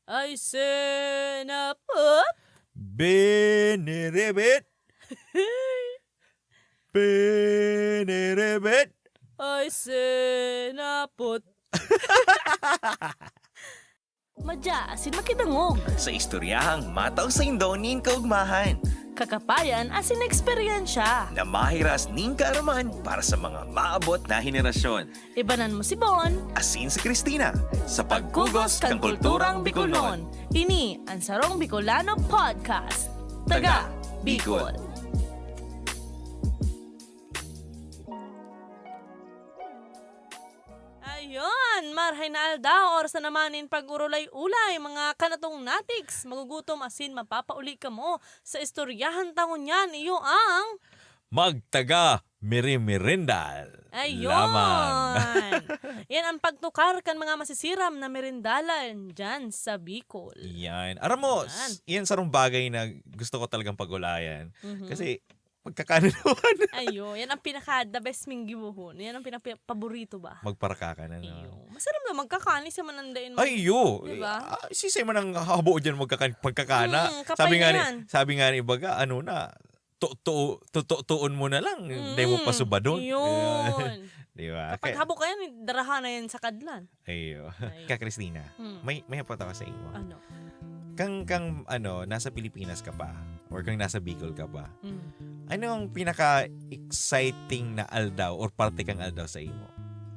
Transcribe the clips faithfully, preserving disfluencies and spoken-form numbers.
Ay, sinapot! Biniribit! Biniribit! Ay, sinapot! Madya asin makidangog. Sa istoryahang matao sa indo nin kaugmahan. Kakapayan asin eksperyensya. Na mahiras nin kaaraman para sa mga maabot na henerasyon. Ibanan mo si Bon. Asin si Christina. Sa pagkugos kan kulturang Bicolnon. Ini an Sarong Bicolano Podcast. Taga Taga Bicol. Bicol. Ayun, marhay na aldaw, oras na naman nin pag-urulay-ulay, mga kanatong natiks, magugutom asin mapapauli kamo sa istoryahan ta ngunyan, iyo ang Magtaga mirimirindal Ayun! lamang. Yan ang pagtukar kan mga masisiram na mirindalan dyan sa Bicol. Yan. Aram mo, Yan. s-, yan sarong bagay na gusto ko talagang pag-ulayan. Mhm. Kasi, pagkakanan naman. Ayo, yan ang pinaka the best ming gibohon. Yan ang pinaka paborito ba? Magparakaka na, no? Iyo. Masarap na magkakani sa manandain mo. Ay, iyo. Di ba? Ah, sisay man ang habo dyan magkakan-, pagkakana. Hmm, kapay Sabi na nga ni, yan. sabi nga ni ibaga, ano na, to-, to-, to-, tuon mo na lang. Hindi mo Mm, pasubadon. yun. Di ba? Kapag Kaya habo ka yan, daraha na yan sa kadlan. Ayo. Ay. Ka Christina, Hmm. may, may hapot ako sa imo. Ano? Kang, kang, ano, nasa Pilipinas ka pa, or kang nasa Bicol ka pa, Hmm. ano ang pinaka-exciting na aldaw or parte kang aldaw sa imo?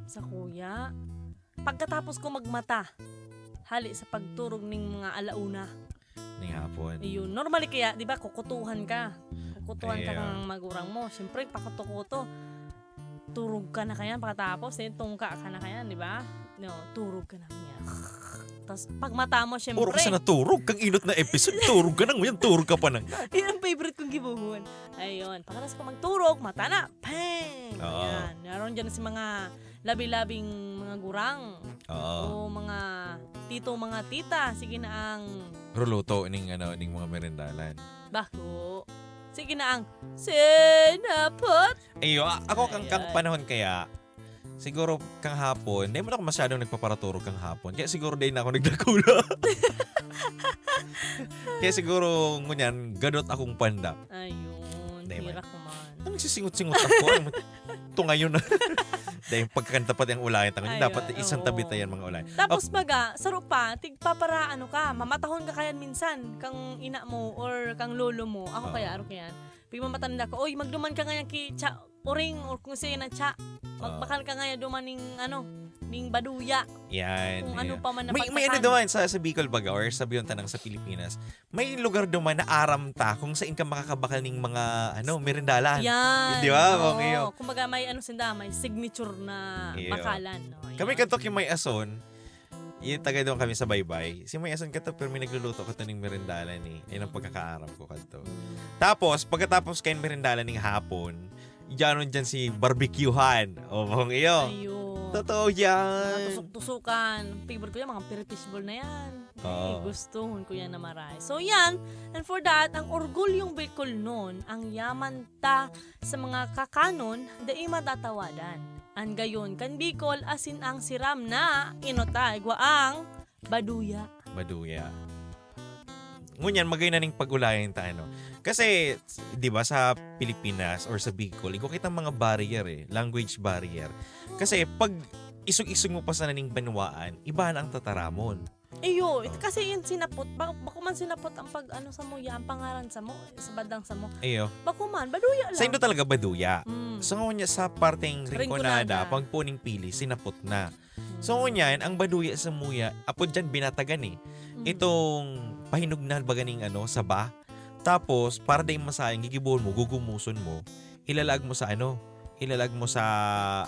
Sa kuya, pagkatapos ko magmata, hali sa pagturog ning mga ala una. Ning hapon. Ayun. Normally kaya, di ba, kukutuhan ka. Kukutuhan ka Ayan. ng magurang mo. Siyempre, pakuto-kuto. Turog ka na kaya pagkatapos, eh, tungka ka na kaya, di ba? No, turog ka na kaya. Tas pagmata mo, syempre. Puro ka sa naturog, kang inot na episode, turog ka na, ngayon turog ka pa na. Yan ang favorite kong gibohon. Ayun, pagkatapos ko magturog, mata na, pang! Oo. Yan, naroon dyan si mga labi-labing mga gurang. Oo. O mga tito, mga tita, sige na ang Ruluto ning, ano, ning mga merindalan. Bako. Sige na ang sinapot. Ayo, a-, ako kang, kang Ayan. panahon kaya, siguro kang hapon, dahil mo na ako masyadong nagpaparaturog kang hapon, kaya siguro dahil na ako nagdakula. Kaya siguro, ngunyan, gadot akong pandang. Ayun, Dahil man. hirak man. Ang nagsisingot-singot ako, ang tungayon na. Dahil pagkakanta pati ang ulayan, tangan Ay, dapat oo. isang tabi tayo ang mga ulayan. Tapos Okay. baga, saro pa, tigpapara, ano ka, mamatahon ka kaya minsan, kang ina mo or kang lolo mo. Ako Oo. kaya, aro kaya. Pag mamatanda ka, "Oy, magduman ka ngayon ki Cha Uring or kung sino na Cha. Oo. Magbakal ka ngayon duman ning, ano, ning baduya." Yan, Kung ano yan. pa man na May, may ano pagkakan. duman sa, sa Bicol baga or sa Biontanang sa Pilipinas, may lugar duman na aram ta kung saan ka makakabakal ning mga, ano, merindalan. Yan. Di ba, Oo. Bong Iyo? Kumbaga, may ano sinda, may signature na Iyo. bakalan, no? Kami Ayan. kadto ki May Ason, yung taga doon kami sa Baybay. Si May Ason kadto, pero may nagluluto kadto ning merindalan eh. Yan ang pagkakaaram ko kadto. Mm. Tapos, pagkatapos kayo merindalan ning hapon, diyan dyan si barbecuehan. O, Bong Iyo. Ayun. Totoo yan. Mga tusok-tusukan. Favorite ko yan, mga piri fishball na yan. Ay, Oo. gustuhon ko yan na maray. So, yan. And for that, ang orgulyong Bicolnon, ang yaman ta sa mga kakanon, dai matatawadan. An gayon kan Bicol, asin ang siram na inot ta, igwa ang baduya. Baduya. Ngunyan, magay na ning pag-ulayan ta, ano. Kasi, di ba, sa Pilipinas or sa Bicol, igwa kitang mga barrier eh, language barrier. Kasi, pag isog-isog mo pa sana ning banwaan, iba na ang tataramon. Iyo, it-, Oo. kasi yung sinapot, ba-, bako man sinapot ang pag, ano, sa mo, ya, ang pangaran sa mo, sa bandang sa mo. Iyo. Bako man, baduya lang. Sa Indo talaga, baduya. Mm. Sa ngunyan, sa parteng Rinconada, Rinconada. pagpuning pili, sinapot na. Mm. So, ngunyan, ang baduya sa muya, apod dyan, binatagan eh. Mm. Itong pahinog na baga ning, ano, saba. Tapos, para dai masayang, gigibohon mo, gugumuson mo, ilalag mo sa, ano, ilalag mo sa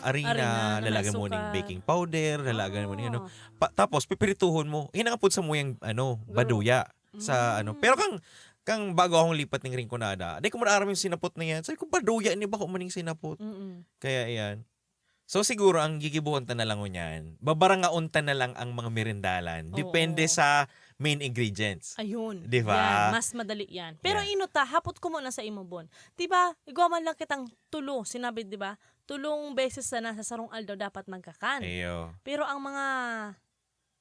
arina, Arina na may lalagyan mo ning asukar. baking powder, lalagan mo ning, ano. Ah. Pa-, tapos, pipirituhon mo. Yan ang apod sa muyang, ano, Garo. baduya. Sa, ano. Mm. Pero kang, kang bago akong lipat ning Rinconada, di ko man aram yung sinapot na yan. Sabi ko, "Baduya ni, bako man yung sinapot." Mm-mm. Kaya, yan. So, siguro ang gigibohon ta na lang ngunyan, babarangaon ta na lang ang mga merindalan. Depende Oo. sa main ingredients. Ayun. Di ba? Yan, mas madali yan. Pero Yeah. inot ta, hapot ko muna sa imo, Bon. Di ba, igwa man lang kitang tulo, sinabi, di ba? Tulong beses sana sa sarong aldaw dapat magkakan. Iyo. Pero ang mga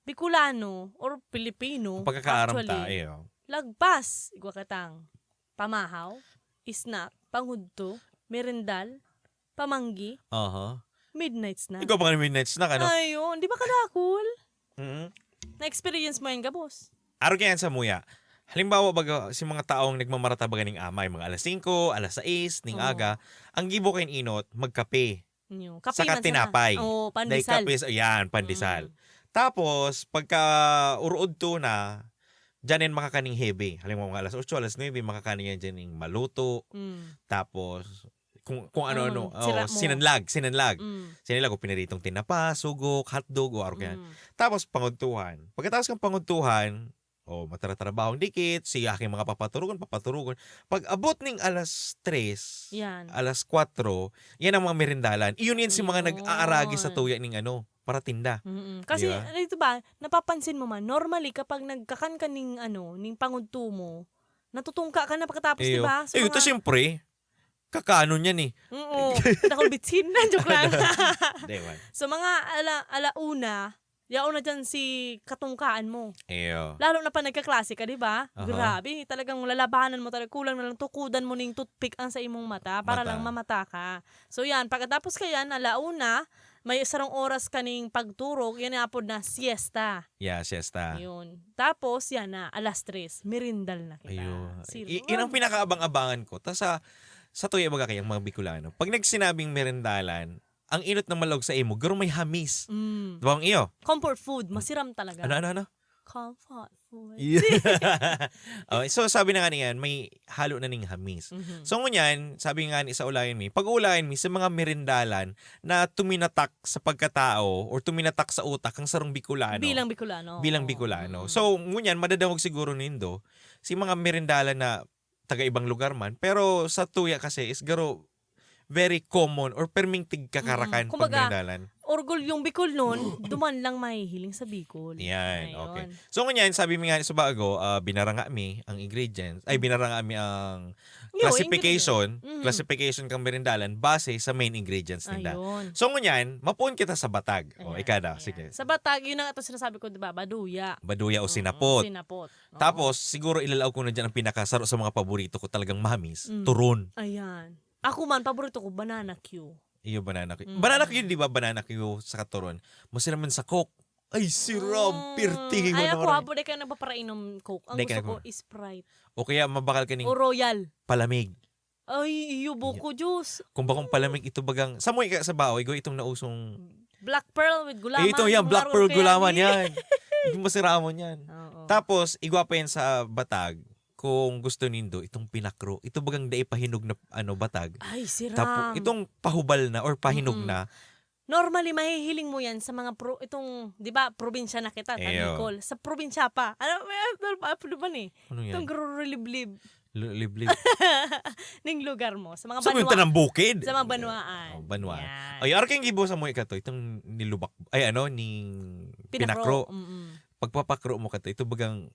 Bicolano or Pilipino, Ang pagkakaaram ta, actually, eh, oh. lagpas, igwa katang pamahaw, snack, pangudto, merendal, pamanggi, Aha. midnight snack. Ikaw pa nga midnight snack, ano? Ayun, di ba kadakol? Mm. Na-experience mo yan, gabos? Aro kaya yan sa muya. Halimbawa, baga, si mga taong nagmamarata baga ning amay, mga alas singko, alas sais, ning Oo. aga, ang gibo kayo inot, magkape. Yung kape Saka man sana. tinapay. Oo, Dahil pandesal. kape, sa- yan, pandesal. Mm. Tapos, pagka uruod to na, dyan yan makakaning heavy. Halimbawa, mga alas otso, alas nuebe, makakaning yan dyan yung maluto. Mm. Tapos, kung, kung ano-ano. Mm, sira Oh, mo. sinanlag, sinanlag. Mm. Sinanlag o piniritong tinapa, sugok, hotdog, o aro yan. Mm. Tapos, panguntuhan. Pagkatapos kang panguntuhan, oh, matratrabahong dikit, si aking mga papaturugon, papaturugon. Pag abot ning alas tres, Yan. alas kwatro, yan ang mga merindalan. Iyon yan si mga Yun. nag-aaragi sa tuya ning ano, para tinda. Mm-mm. Kasi, Di ba? ano ito ba, napapansin mo man, normally, kapag nagkakan ka ning, ano, ning pangudto mo, natutungka ka na pagkatapos, Iyo. di ba? Sa Eh, ito mga siyempre, kakanon yan eh. Oo. Dakol bitsin na, joke lang. Di man. So, mga ala-, alauna, yaon na dyan si katungkaan mo. Iyo. Lalo na pa nagkaklase ka, di ba? Aha. Grabe, talagang lalabanan mo talaga. Kulang na lang tukudan mo ning toothpick ang sa imong mata para Mata. lang mamata ka. So yan, pagkatapos ka yan, alauna, may sarong oras kaning pagturog, yan ang apod na siesta. Yeah, siesta. Yun. Tapos, yan na, alas tres, merindal na kita. Ayun. Siro. I-, yun ang pinakaabang-abangan ko. Ta sa, sa tuya, baga kayang mga Bicolano. Pag nagsinabing merindalan, ang inot na malog sa imo, garo may hamis. Mm. Di ba ang iyo? Comfort food, masiram talaga. Ano, ano, ano? Comfort food. Yeah. Oh, so, sabi na nga niyan, may halo na ning hamis. Mhm. So, ngunyan, sabi nga ni sa ulayan mi, pag-ulayan mi sa mga merindalan na tuminatak sa pagkatao or tuminatak sa utak ang sarong Bicolano. Bilang Bicolano. Bilang Oo. Bicolano. Mm. So, ngunyan, madadangog siguro nindo, si mga merindalan na taga ibang lugar man, pero sa tuya kasi is garo very common or perming tigkakarakan Mm. Kumbaga, pag merindalan. Orgulyong Bicol nun, duman lang mahihiling sa Bicol. Yan, Ayun. okay. So, ngunyan, sabi mi nga sa bago, ah, binaranga mi ang ingredients, ay, binaranga mi ang Yo, classification, ingredient. Mhm. classification kang merindalan base sa main ingredients ninda. Ayun. So, ngunyan, mapuon kita sa batag. O, Ayan, ika daw, ayan. sige. Sa batag, yun na nga ito sinasabi ko, di ba? Baduya. Baduya o Mm, sinapot. sinapot. Oo. Tapos, siguro ilalaw ko na dyan ang pinakasaro sa mga paborito ko talagang mamis, Mm. turon. Ayan. Ako man, paborito ko, banana cue. Iyo, banana cue. Mm. Banana cue, di ba? Banana cue sa katuron. Masira man sa Coke. Ay, siram, Mm. pirti, Ay, ano ako, rin. hapon, di kayo nagpaparainom Coke. Ang Di gusto kayo ko, nagpa- Sprite. O kaya, mabakal ka ning O Royal. palamig. Ay, iyo, Iyo. buko juice. Kung bakong palamig, ito bagang, sa mo ika, sa bao, igo itong nausong Black Pearl with gulaman. Eh, ito yan, Black Maro Pearl kaya gulaman ni- yan. Yung masiramon yan. Oo. Tapos, igwa pa yan sa batag, kung gusto nindo, itong pinakro. Ito bagang dai pahinog na, ano, batag. Ay, siram. Tapo-, itong pahubal na or pahinog Mm-mm. na. Normally, mahihiling mo yan sa mga pro-, itong, di ba, probinsya na kita, ta Iyo. Bicol. Sa probinsya pa. Ano, may, ano, ano, ano ba ni? Ano yan? Itong grurulib-lib. Lu-, liblib. Ning lugar mo, sa mga Sa mga banwa. tanang bukid. Sa mga banwaan. Oh, banwaan. Yan. Ay, arking gibo sa mo ikato, itong nilubak, ay, ano, ning Pinakro. pinakro. Mm-mm. Pagpapakro mo kato, ito bagang,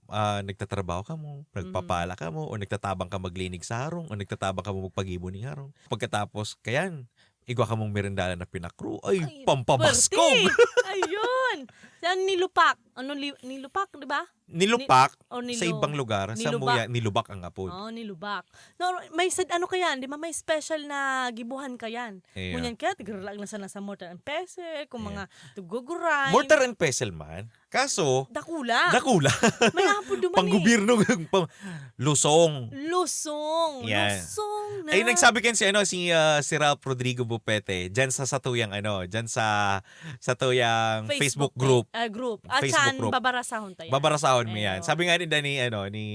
ah, nagtatrabaho ka mo, Mm. nagpapala ka mo, o nagtatabang ka maglinig sa harong, o nagtatabang ka mo magpagibo ning harong. Pagkatapos, kayan, igwa ka mong merindalan na pinakro. Ay, Ay, pampabaskog! pwerte! Ayun! Yan, nilupak. Ano, li-, nilupak, di ba? Nilupak Ni-, o sa nilo-, ibang lugar, sa nilubak. Muya, nilubak ang apod. Oh, nilubak. No, may sad-, ano ka yan, di ba? May special na gibuhan ka yan. Iyo. Ngunyan kaya, tigarlag na sana sa mortar and pestle, kung Iyo. mga tuguguray. Mortar and pestle man. Kaso, Dakula. dakula. May apod duman eh. Panggobyerno, pang-, lusong. Lusong. Yan. Lusong na. Ay, nagsabi kan si, ano, si, ah, si Ralph Rodrigo Bupete, dyan sa satuyang, ano, dyan sa, satuyang Facebook Facebook group. pa-, ah, group. At Facebook saan group. babarasahon tayo? Babarasahon mo yan. Ayun. Sabi nga ni Dani, ano, ni,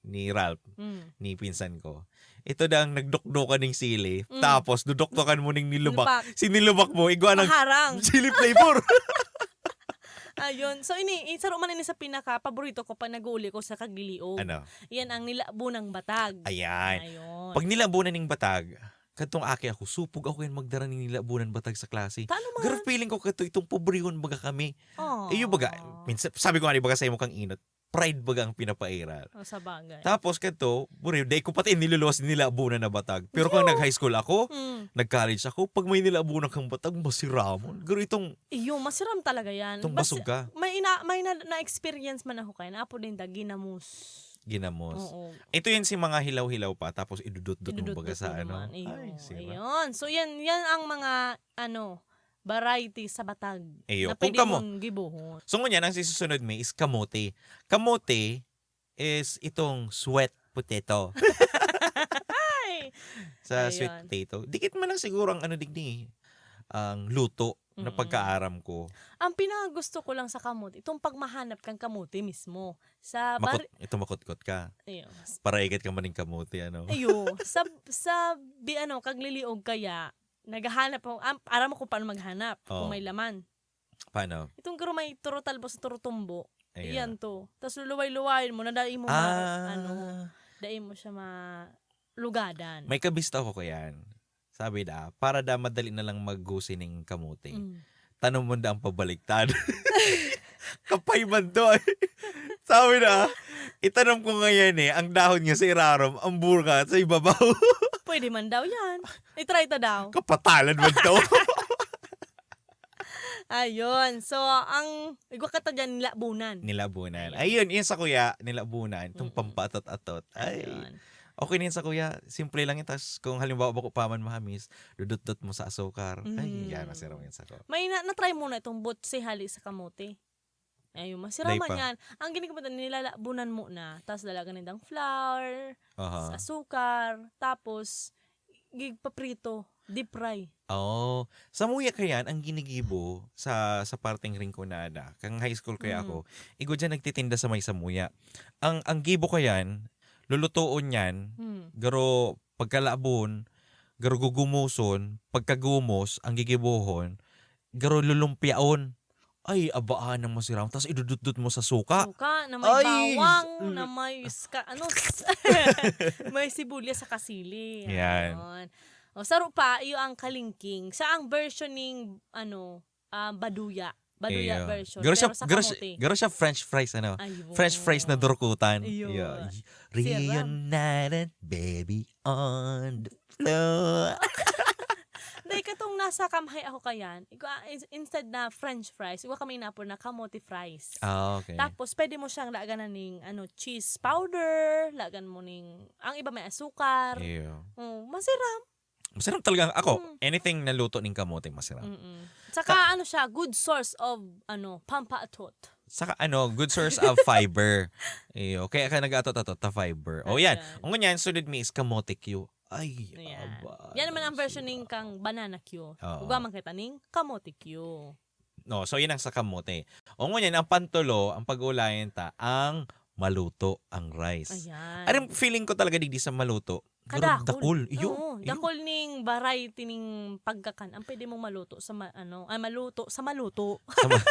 ni Ralph, Mm. ni pinsan ko, ito daw ang nagdukdukan ning sili, Mm. tapos dudukdukan mo ning nilubak. Nilubak. Si nilubak mo, igwa ng Maharang. chili flavor. Ayun. So, ini, isaro man ini sa pinaka-paborito ko pag nag-uuli ko sa Kagiliog. Ano? Yan ang nilabo ng batag. Ayan. Ayun. Pag nilabo na ning batag, kadtong aki ako, supog ako yan magdara ning nilabo ng batag sa klase. Tano man? Pero feeling ko kadto, itong pobrehon baga kami. Aw. Iyo baga, minsan, sabi ko nga, di baga sa imo kang inot, pride baga ang pinapairal. O, sa bagay. Tapos kadto, buri, dai ko pati niluluwas nilabunan na batag. Pero kung Yo. nag-high school ako, Mm. nag-college ako, pag may nilabunan kang batag, masiramon. Pero itong, Iyo, masiram talaga yan. itong Basta, basog ka, may ina, may na, na-experience man ako kaya na apo din da, ginamos. ginamos. Oo. Ito yun si mga hilaw-hilaw pa, tapos idudot-dot mo Idudot-dot baga sa mo ano. man. Iyo, Ay, sira. Ayun. So, yan, yan ang mga, ano, variety sa batag Iyo, na kung pwede kamo- mong gibohon. So ngunyan, ang sisusunod mi is kamote. Kamote is itong sweet potato. Ay! Sa Ayun. Sweet potato. Dikit man lang siguro ang ano digdi, ang luto na Mm. pagkaaram ko. Ang pinakagusto ko lang sa kamote, itong pagmahanap kang kamote mismo. Sa bar- Makut, ito makutkot ka. Ayun. Para ikat ka maning kamote, ano? Ayo, sa, sa bi, ano, kagliliog kaya, naghahanap ako, am, aram mo kung paano maghanap, Oo. kung may laman. Paano? Itong garo may turo talbos, turo tumbo. Ayun. Iyan to. Tapos luluway-luwayin mo, na dai mo ma, Ah, ano, dai mo siya malugadan. May kabista ko ko yan. Sabi na, para da madali na lang maggusi ning kamote. Mm. Tanom mo da ang pabaliktad. Kapay man to eh. Sabi na, itanom ko ngayon eh, ang dahon niya sa irarom, ang bunga sa ibabaw. Pwede man daw yan. I-try ta daw. Kapatalan man to. Ayun. So, ang igwa ka ta dyan, nilabunan. Nilabunan. Ayun. Ayun, yun sa kuya, nilabunan. Itong Mm-mm. Pampaatot-atot. Ay, Ayun. okay na yun sa kuya. Simple lang yun. Tapos kung halimbawa bako pa man mahamis, dudot-dot mo sa asukar. Ay, Mm. yan, masarap yun sa ko. May na, na-try mo na itong butse hali sa kamote. Ayun, masiraman Dai pa. Yan. Ang ginagawa nila, nilalabunan mo na. Tapos lalagan nindang flour, Aha. asukar, tapos gigpaprito, deep fry. Oo. Sa muya kayan, ang ginigibo sa sa parteng Rinconada. Kang high school kaya Mm. ako, igwa dyan nagtitinda sa may samuya. Ang ang gibo kayan, lulutuon yan, Hmm. garo pagkalabon, garo gugumuson, pagkagumos, ang gigibohon, garo lulumpiaon. Ay, abaan ng masiram. Tapos idudutdut mo sa suka. Suka, na may Ay! bawang, Mm. na may ska, ano, s- may sibuyas sa kasili. Yan. Ayun. O, saro pa, iyo ang kalingking. Sa ang version ning, ano, ah, baduya. Baduya Iyo. version. Garo siya, Pero sa garo siya, kamote. garo siya French fries, ano? Ay, French fries na wow. durkutan. Iyo. Iyo. Siram. Reunited, baby, on the floor. Dahil katong nasa kamhay ako kayan, igwa, in- instead na French fries, igwa kami inapon na kamote fries. Ah, okay. Tapos, pwede mo siyang laganan ning ano, cheese powder, lagan mo ning, ang iba may asukar. Iyo. Oh, masiram. Masarap talaga. Ako, Mm. anything na luto ning kamote, masarap. Mm-mm. Saka ano siya, good source of ano, pampaatot. Saka ano, good source of fiber. Iyo, kaya ka nag-atot-atot ta fiber. O yan. Ayan. Ang ganyan, sunod mi is kamote cue. Ay, Ayan. aba, Yan naman ang nasi- version ning kang banana cue. Oo. Ugwa man kita ning kamote cue. No, so yun ang sa kamote. O ngunyan, ang pantulo, ang pag-ulayan ta, ang maluto ang rice. Ayan. Aram, feeling ko talaga digdi sa maluto. Pero Kadakol. dakol. Iyo, Oo, iyo. Dakol ning variety ning pagkakan. Ang pwede mong maluto sa ma- ano, ay maluto sa maluto. Sa ma-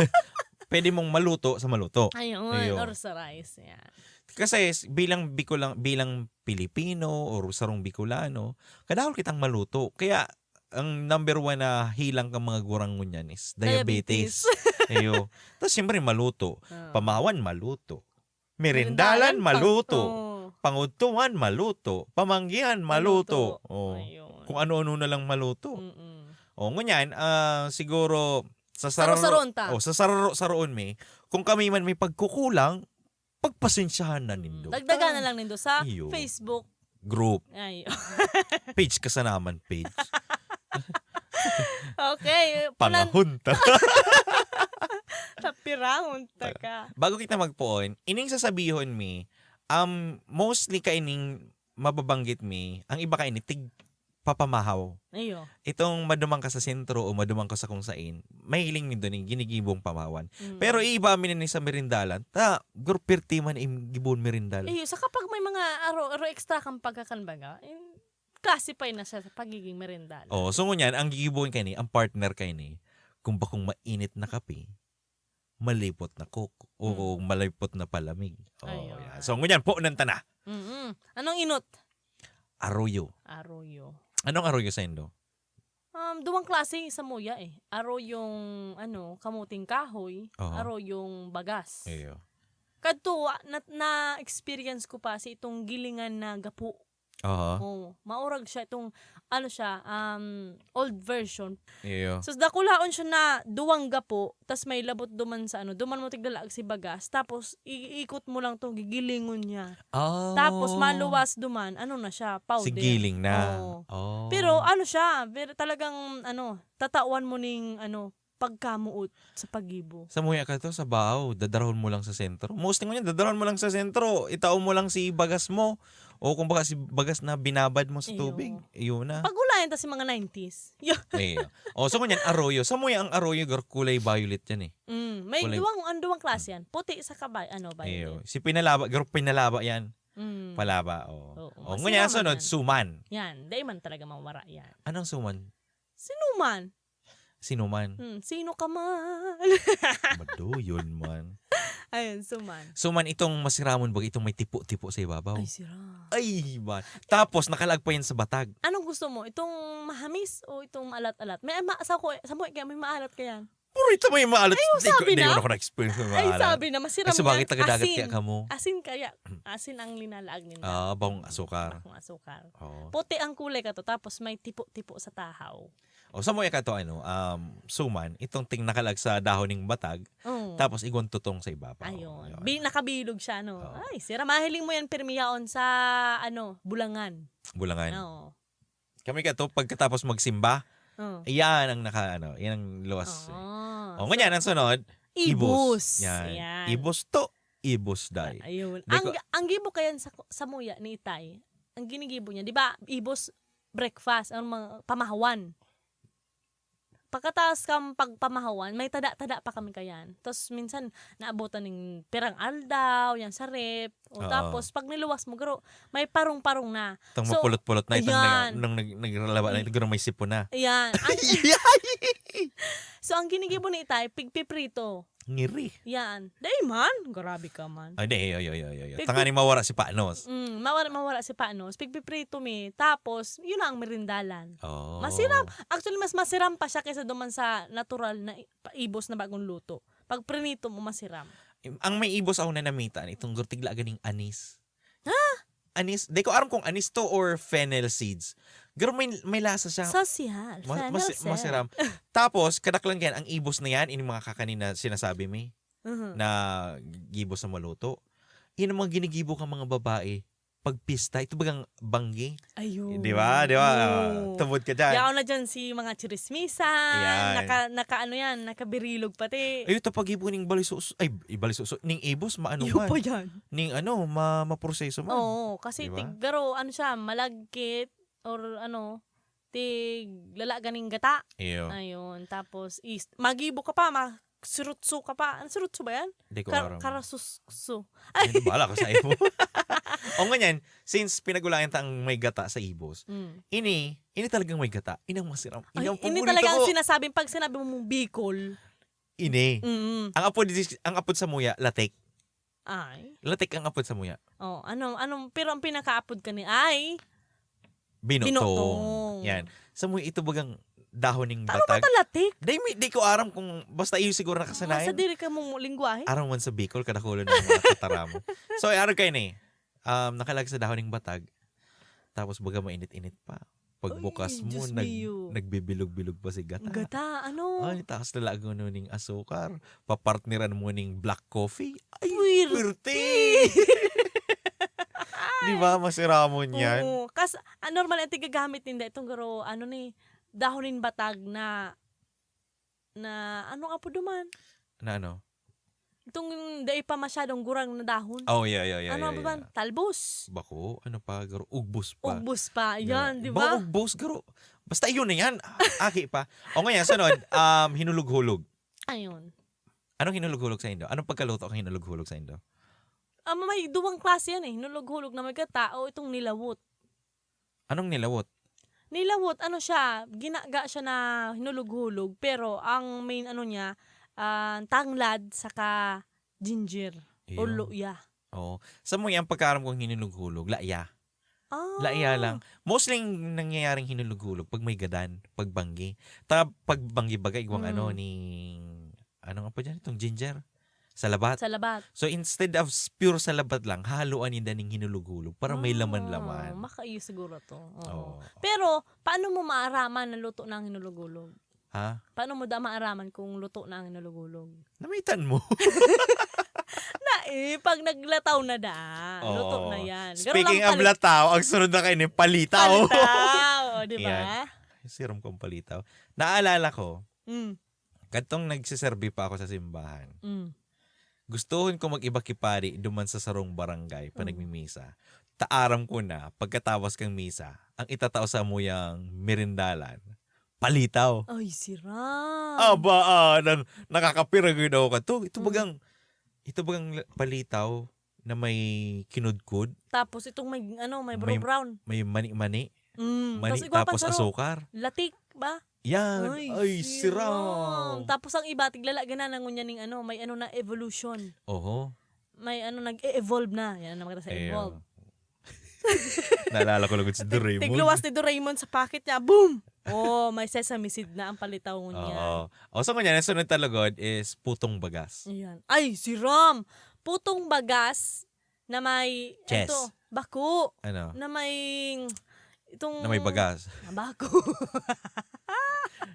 pwede mong maluto sa maluto. Ayun, Iyo. Or sa rice. Yan. Kasi s- bilang Bicolan, bilang Pilipino or sarong Bicolano, kadakol kitang maluto. Kaya ang number one na hilang kang mga gurang ngunyan is diabetes. Iyo. Tapos siyempre maluto. Ah. Pamahawan maluto. Merindalan Merindalan, maluto. Oh. Pangudtuan maluto. Pamanggihan maluto. Oh. Ayun. Kung ano-ano na lang maluto. Mm-mm. Oh, ngunyan, ah, siguro sa sararo, Saro-saroon ta. Oh, sa sararo-saroon mi, kung kami man may pagkukulang, pagpasensyahan na nindo. Dagdagan na lang nindo sa Iyo. Facebook. Group. Ay. Page ka sa naman, page. Okay. Punan- Panahon ta. Tapirahon ta ka. Bago kita magpoon, ining sasabihon mi, um, mostly kaining mababanggit mi, ang iba kaini tig papamahaw. Ayo. Itong maduman ka sa sentro o maduman ka sa kung sain, mahiling mi doon yung ginigibong pamahawan. Mm. Pero iiba mi na ni sa merindalan, ta, gurpirti man im gibon merindalan. Iyo, sa kapag may mga aro, aro extra kang pagkakan baga, in, classify na siya sa pagiging merindalan. Oh, so ngunyan, ang gigibon kaini, ang partner kaini, kung bakong mainit na kape, malipot na coke, o Mm. kung malipot na palamig. Oh, Ayun. Yan. So ngunyan, po nang tana. Mm-mm. Anong inot? Arroyo. Arroyo. Anong arroyo sa Indo? Um, duwang klase sa muya eh. Arroyong, ano, kamuting kahoy, Aha. Arroyong bagas. Iyo. Kadto, ah, na, na-experience ko pa si itong gilingan na gapo. Aha. Oh, maurag siya itong, ano siya, um, old version. Iyo. So, dakulaon siya na duwang gapo, tas may labot duman sa ano, duman mo tigdalaag si bagas, tapos iikot mo lang tong gigilingon niya. Oh. Tapos maluwas duman, ano na siya, powder. Sigiling na. Oo. Oh. Pero ano siya, pero talagang ano, tatawan mo ning ano, pagkamuot sa pagibo. Sa muya ka to, sa bao, dadarahon mo lang sa sentro. Mostly ngunyan, dadarahon mo lang sa sentro, itao mo lang si bagas mo. O kung baka si bagas na binabad mo sa Iyo. Tubig, iyo na. Pagulayan ta si mga nineties. Yeah. Iyo. O, so ngunyan, arroyo. Sa muya ang arroyo, gar kulay violet yan eh. Mm, may Kulay- duwang, ang duwang klase yan. Puti sa kabay, ano ba Iyo. yun? Si pinalaba, gar pinalaba yan. Mm. Palaba, o. Oo, O, mas ngunyan, yaman sunod, yan. suman. Yan, dai man talaga mawara yan. Anong suman? Sinuman. Sinuman. Hmm, sino ka man? Maduyon man. Ayun, suman. Suman itong masiramon, baga itong may tipo-tipo sa ibabaw. Ay, sira. Ay, man. Tapos, nakalag pa yan sa batag. Anong gusto mo? Itong mahamis o itong maalat-alat? May ma sa ko, sa mo kaya may maalat ka yan. Puro ito may maalat. Ayun, Di ko- sabi di na. ko na-experience may Ay, maalat. sabi na, masiram Ay, sabagay, yan. taga-dagat Asin. Kaya ka mo. Asin kaya. Asin ang linalaag nila. Ah, bakong asukar. Bakong asukar. Oo. Puti ang kulay ka to, tapos may tipo-tipo sa tahaw. O, sa mo ka to, ano, um, suman, itong ting nakalag sa dahon ng batag, Oo. tapos igwang tutong sa ibabaw. Ayun. Ayun. Bi- nakabilog siya, no? Oo. Ay, sira, mahiling mo yan, pirmi yaon sa, ano, bulangan. Bulangan. Oo. Kami ka to, pagkatapos magsimba, Oo. iyan ang naka, ano, yan ang luwas. Oo. O, ngunyan, ang sunod, Ibos. Yan. Yan. Ibos to, ibos day. Ayun. Di Ang, ko- ang gibo kayan sa, sa muya ni Itay, ang ginigibo niya, di ba, ibos breakfast, ang mga pamahawan. Pagkatapos kang pagpamahawan, may tada-tada pa kami kayan. Tapos minsan, naabutan ng pirang aldaw, yan sa rep. O Oo. Tapos, pag niluwas mo, garo, may parong-parong na. Itong So, mapulot-pulot na itong ayan. nag, nung nag, naglalaban na ito, may sipon na. Ayan. Ang, so, ang ginigibo ni Itay, pigpiprito. Ngiri. Yan. Dai man. Grabe ka man. Ay, di, oy, oy, oy, oy. Pig- Tanganing mawara si Panos. Mm, mawara, mawara si Panos. Pigpiprito mi. Tapos, yun na ang merindalan. Oh. Masiram. Actually, mas masiram pa siya kaysa duman sa natural na i- pa- ibos na bagong luto. Pag prinito mo, masiram. Ang may ibos ako na namitan, itong gurtig la ganing anis. Ha? Anis. Di ko aram kung anis to or fennel seeds. Pero may, may lasa siya. Sosyal. Mas, Fennel mas, seed. Masiram. Tapos, kadaklan yan, ang ibos na yan, yung mga kakanin na sinasabi mi, Mhm. na gibos na maluto. Yan ang mga ginigibo kang mga babae. Pag pista, ito bagang banggi. Ayun. Di ba? Di ba? Oo. Tubod ka dyan. Yaon na dyan si mga chismisan. Yan. Naka, naka ano yan, nakabirilog pati. Ay, ito pag-ibo ning balisuso. Ay, i- balisuso. Ning ibos, maano Iyo man. pa yan. Ning ano, ma maproseso man. Oo, kasi Di ba? tig, garo, ano siya, malagkit or ano, tig lala ganing gata. Iyo. Ayun, tapos is, magibo ka pa, ma sirutso ka pa. Ano sirutso ba yan? Di ko Kar- aram. Karasusukso. Ay, bahala ka sa imo. O ngunyan, since pinagulayan ta ang may gata sa ibos, Mm. ini, ini talagang may gata. Ini ang masiram. Ay, Ini ang ini paborito talaga ang ko. Sinasabing pag sinabi mo mong Bicol. Ini. Mm. Ang apod, ang apod sa muya, latik. Ay. Latik ang apod sa muya. Oh, ano, anong, pero ang pinakaapod ka ni ay Binutong. Binutong. Yan. Sa muya, ito bagang dahon ning Taro ba batag. Talatik? Di, mi- di ko aram kung basta iyo siguro Sa nakasanayan. diri ka mong lingwahe? Aram man sa Bicol, kadakolo ng mga katara mo. So, ay, aram kayo ni, um, nakalag sa dahon ning batag. Tapos baga mainit-init pa. Pagbukas Ay, mo, Diyos nag, mio. nagbibilog-bilog pa si gata. Gata, ano? Ay, taas na laag nun ning asukar. Papartneran mo ning black coffee. Ay, Puwerte! puwerte! Di ba? Masiramon yan. Oo. Kas, ah, normal, ang tigagamit ninda, itong garo, ano ni, dahon nin batag na, na, ano nga po duman? Na ano? Itong dai pa masyadong gurang na dahon. Oh, yeah, yeah, yeah. Ano yeah, ba? yeah. Talbos. Bako, ano pa? Garo, ugbos pa. Ugbos pa. Yeah. Yan, di Baka ba? ugbos, garo. Basta yun na yan. Aki pa. O ngayon, sunod, um, hinulog-hulog. Ayun. Anong hinulog-hulog sa Indo? Anong pagkaluto ang hinulog-hulog sa Indo? Ah, may duwang klase yan eh. Hinulog-hulog na may gata o itong nilawot. Anong nilawot? Nilawot, ano siya, ginaga siya na hinulog-hulog, pero ang main ano niya, ah, tanglad saka ginger o Iyo. luya. Oo. Sa mo yan, pagkaaram kong hinulog-hulog, laya. Ah. Laya lang. Mostly yung nangyayaring hinulog-hulog pag may gadan, pag banggi. Ta pag banggi baga, igwang ano, Mm. ning, ano nga po dyan, itong ginger. Salabat. Salabat. So instead of s- pure salabat lang, haluan ninda ning hinulog-hulog para may Ah, laman-laman. Makaiyo siguro to. Oo. Oo. Pero, paano mo maaraman na luto na ang hinulog-hulog? Ha? Paano mo da maaraman kung luto na ang hinulog-hulog? Namitan mo. Na eh, pag naglataw na da, luto Oo. na yan. Ganun Speaking lang of pali- lataw, ang sunod na kayo ni palitaw. Palitaw, o, di ba? Yan. Siram kong palitaw. Naalala ko, Mm, kadtong nagsiserbi pa ako sa simbahan, mm. gustuhon ko mag-iba ki pari duman sa sarong barangay pa Mm. nagmimisa. Ta aram ko na, pagkatapos kang misa, ang itatao sa muyang merindalan, palitaw. Ay, siram. Aba, ah, nang, nakakapira gud ako kato. Ito Mm. bagang, ito bagang la- palitaw na may kinudkod, Tapos itong may, ano, may May- brown. may mani-mani, Mm. mani, Tapos igwa pa tapos saro. Asukar. Latik ba? Yan. Ay, siram. Tapos ang iba, tiglala gana na ngunyan ning ano, may ano na, evolution. Oho. May ano, nag-e-evolve na. Yan ang maganda sa Ayun. evolve. Naalala ko lang si Doraemon. Tigluwas ni Doraemon sa pocket niya. Boom! Oh, may sesame seed na ang palitaw ngunyan. Oo. O, so ngunyan, ang sunod ta lugod is putong bagas. Ayan. Ay, siram! Putong bagas na may, Chess. Ito, bako. Ano? Na may, itong... Na may bagas. Ah, bako.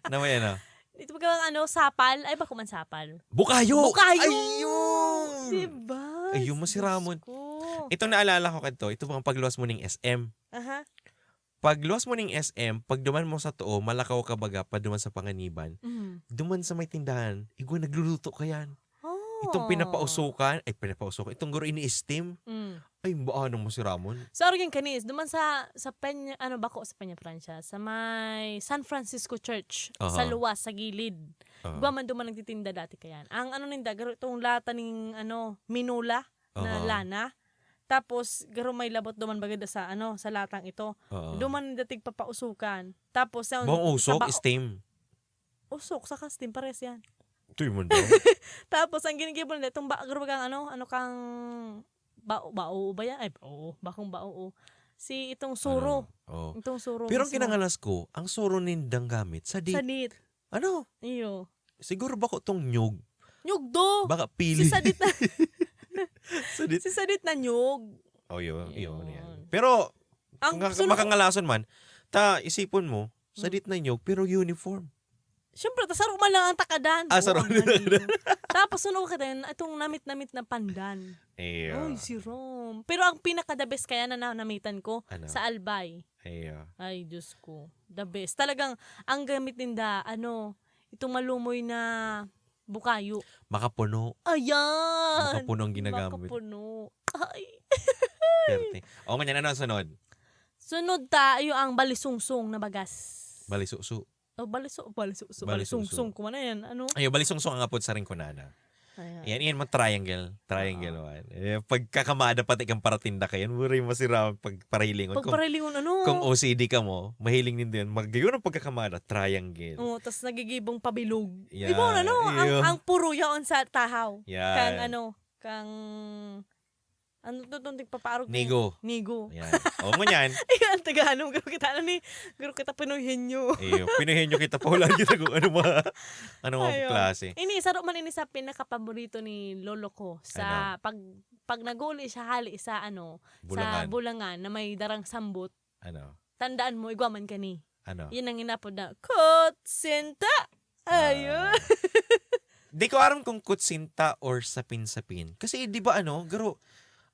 Na may ano? Ito ba ano, sapal? Ay, bako man sapal. Bukayo! Bukayo! Ayun! Diba? Ayun, masiramon. Diyos ko. Ito naalala ko kadto, ito bang pagluwas mo ning S M. Aha. Pagluwas mo ning S M, pag duman mo sa tuo, malakaw ka baga, pa duman sa panganiban. Mm. Duman sa may tindahan, igwa nagluluto kayan. Oh. Itong pinapausukan, ay pinapausukan, itong guro ini-steam, Mm. ay baka nang masiramon. So, arugin kanis, duman sa, sa Peña, ano bako sa Peña Francia, sa may San Francisco Church, Aha. sa luwas, sa gilid. Ah. Igwa man duman nagtitinda dati kayan. Ang ano ninda, garo itong lata ning ano, minula na Aha. lana. Tapos, garo may labot duman bagad sa ano, sa latang ito. Oo. Duman ninda tigpapausukan. Tapos, sa Buong usok, sa ba- steam. Usok, saka steam, pares yan. Ito yung daw. Tapos, ang ginigibo nila, itong ba, garo kang ano, ano kang bao, bao ba yan? Ay, bao, bakong bao. Si itong suro. Ano? Oh. Itong suro Pero ang mismo. kinangalas ko, ang suro nindang gamit, sadit. Sadit. Ano? Iyo. Siguro bako tong nyug. Nyugdo. Baka pili. Si sadit na, Sadit. si sadit na nyug. Oh, yun. Yun, Yun. yan. Pero, Ang nga, suno- makangalason man, ta, isipon mo, Hmm. sadit na nyug, pero uniform. Siyempre, tas saro man lang ang takadan. Ah, saro Oo, lang. Ano. Tapos, sunog ka din, itong namit-namit na pandan. Ayun. Uy, si Rom. Pero ang pinaka-the best kaya na nanamitan ko, Ano? Sa Albay. Ayun. Ay, Diyos ko. The best. Talagang, ang gamit ninda, ano, itong malumoy na bukayo. Makapuno. Ayan! Makapuno ang ginagamit. Makapuno. Ay. Perte. O, ngunyan, ano ang sunod? Sunod ta, iyo ang balisungsong na bagas. Balisuso. Oh, baliso, baliso, so, Balisungsong. balisungsong ko man na yan. Ano? Ayun, balisungsong ang apod sa Rinconada. Ayan. Yan, yan, mga triangle. Triangle man. Eh, pagkakamada pati kang paratinda kayo, muri masira pag parahilingon. Kung, Pagparalingon, ano? kung O C D ka mo, mahiling nindo yan. Magayon ang pagkakamada, triangle. Oh, tas nagigibong pabilog. Yeah, Di ba, ano? Ang, iyo. ang puro yaon sa tahaw. Yan. Kang, ano, kang, ano to, itong tigpapaarog mo? Nigo. Nigo. Yan. O, ngunyan. Ay, ang Tagalog, garo kita, ano ni, garo kita, pinuhin nyo. Iyo, pinuhin nyo kita, pahulaan kita kung ano mga, ano mga Ayun. klase. Ini, saro man ini sa pinakapaborito ni lolo ko. Sa, Ano? pag, pag nag-uuli siya, hali sa, ano, Bulangan. Sa Bulangan, na may darang sambot. Ano? Tandaan mo, igwa man kani. Ano? Yan ang inapod na, Kutsinta! Ayun. Ah. Di ko aram kung kutsinta or sapin-sapin. Kasi di ba ano, garo,